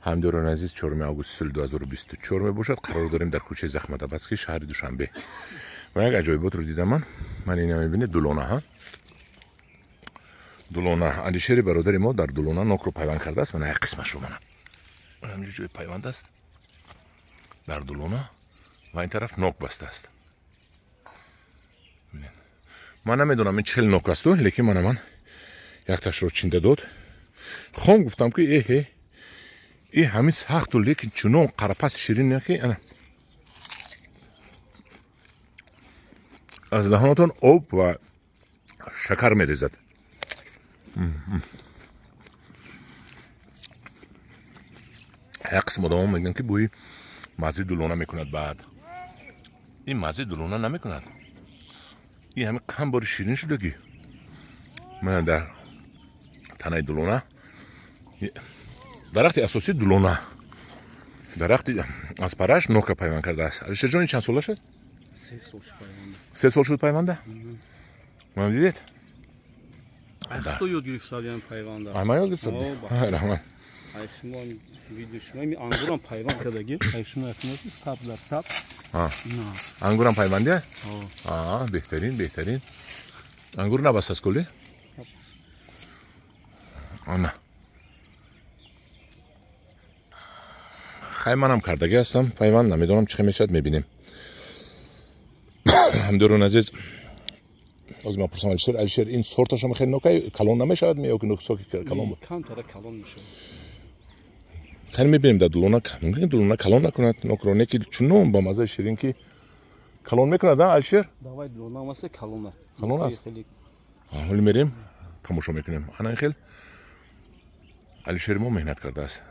Ҳамдиёрони азиз, 4 август соли 2024 мебошад. Қарор дорем дар кӯчаи Захматабадский шаҳри Душанбе. Ва як аҷоиботро дидам ман. Ман ина мебинед дулона, ҳа? Дулона. Алишери бародари мо дар дулона нокро пайванд кардааст. Мана як қисмашро мана. Ҳаминҷо ҷои пайванд аст. Дар дулона ва ин тараф нок бастааст. Ман намедонам ин чӣ хел нок асту, лекин мана ман якташро чинда дод. Хом гуфтам ки эҳе, и ҳамин сахту, лекин чунон қарапаси ширин ки ана аз даҳонатон об ва шакар мерезад. Як қисм одамо мегӯянд ки бӯи маззаи дулона мекунад. Баъд ин маззаи дулона намекунад. Ин ҳамин қанд бори ширин шудагӣ. Мана дар танаи дулона, дарахти асосӣ дулона, дарахти аз параш нока пайванд кардааст. Алишерҷон, чанд сола шуд? 3 сол шуд пайванда. Мана дидед? Аз ёд гирифтадиам пайванда. Ама ёд гирифтад? Раҳмат. Ай шумо видео шумо ми ангурам пайванд кардаги. Ай шумо якнasi саб дар саб. Ангурам пайванди? Беҳтарин, беҳтарин. Ангур набаст аст кулли? Ана. Хай, манам кардагӣ ҳастам пайванд, намедонам чӣ мешавад, мебинем. Ҳамдиёрони азиз, ҳозир ман пурсам Алишер, Алишер, ин сорташам хеле нокай калон намешавад ё ки соки калон буд? Камтара калон мешавад. Хеле мебинем дар дулона, мумкин дулона калон накунад нокро, не ки чунон ба маззаи ширин ки калон мекунад, а Алишер? Давай дулона аст, калон аст. Калон аст. Ҳоли мерем, тамошо мекунем. Ана ин хел Алишери мо меҳнат кардааст.